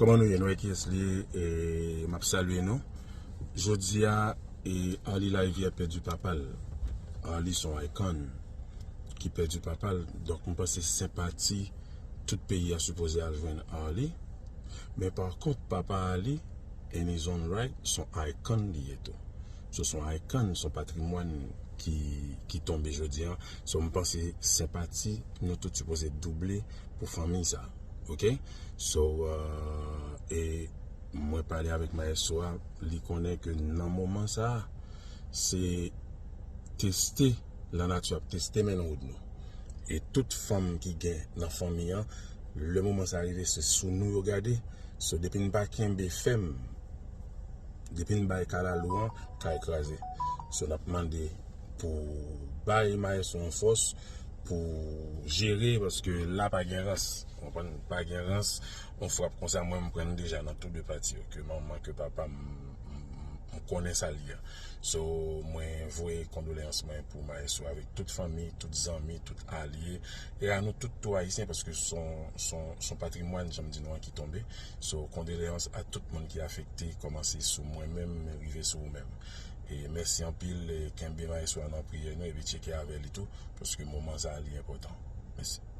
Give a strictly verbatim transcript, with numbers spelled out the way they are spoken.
Kòman nou ye? Nou wè kiyès li ye? E, m ap salye nou. Jodi a, e, Arly Larivière pèdi papa l. Arly se yon icon ki pèdi papa l. Donk, m panse senpati tout peyi a sipoze al jwenn Arly. Men pa kont, papa Arly, in his own right, se yon icon li ye tou. So, se yon icon, se yon patrimwàn ki, ki tonbe jodi a. So, m panse senpati nou tout sipoze double pou fanmi sa. Ok? So, euh, e mwen pale avèk maestro a, li konnen ke nan moman sa, se teste, lanati ap teste Menlowood nou. E tout fanm ki gen nan fanmi an, lè moman sa rive, se sou nou yo gade. So, depi n pa kenbe fèm, depi n bay kalalou an, kay kraze. So, n ap mande pou bay maestro yon fòs pou jere, paske la pa gen rans. Ou konprann? Pa gen rans. Yon frap konsa, mwen, m pran l deja nan tou de pati yo, ke manman, ke papa, m, m, m konnen sa l ye. So, mwen voye kondoleyans mwen pou maestro avèk tout fanmi, tout zanmi, tout alye, e a nou tout tou ayisyen, paske se yon, se yon, se yon patrimwàn, jan m di nou an, ki tonbe. So, kondoleyans a tout moun ki afekte, kòmanse sou mwen menm, rive sou ou menm. E mèsi anpil, e kenbe maestro a nan priyè nou, epi tcheke avè li tou, paske moman sa a li enpòtan. Mèsi.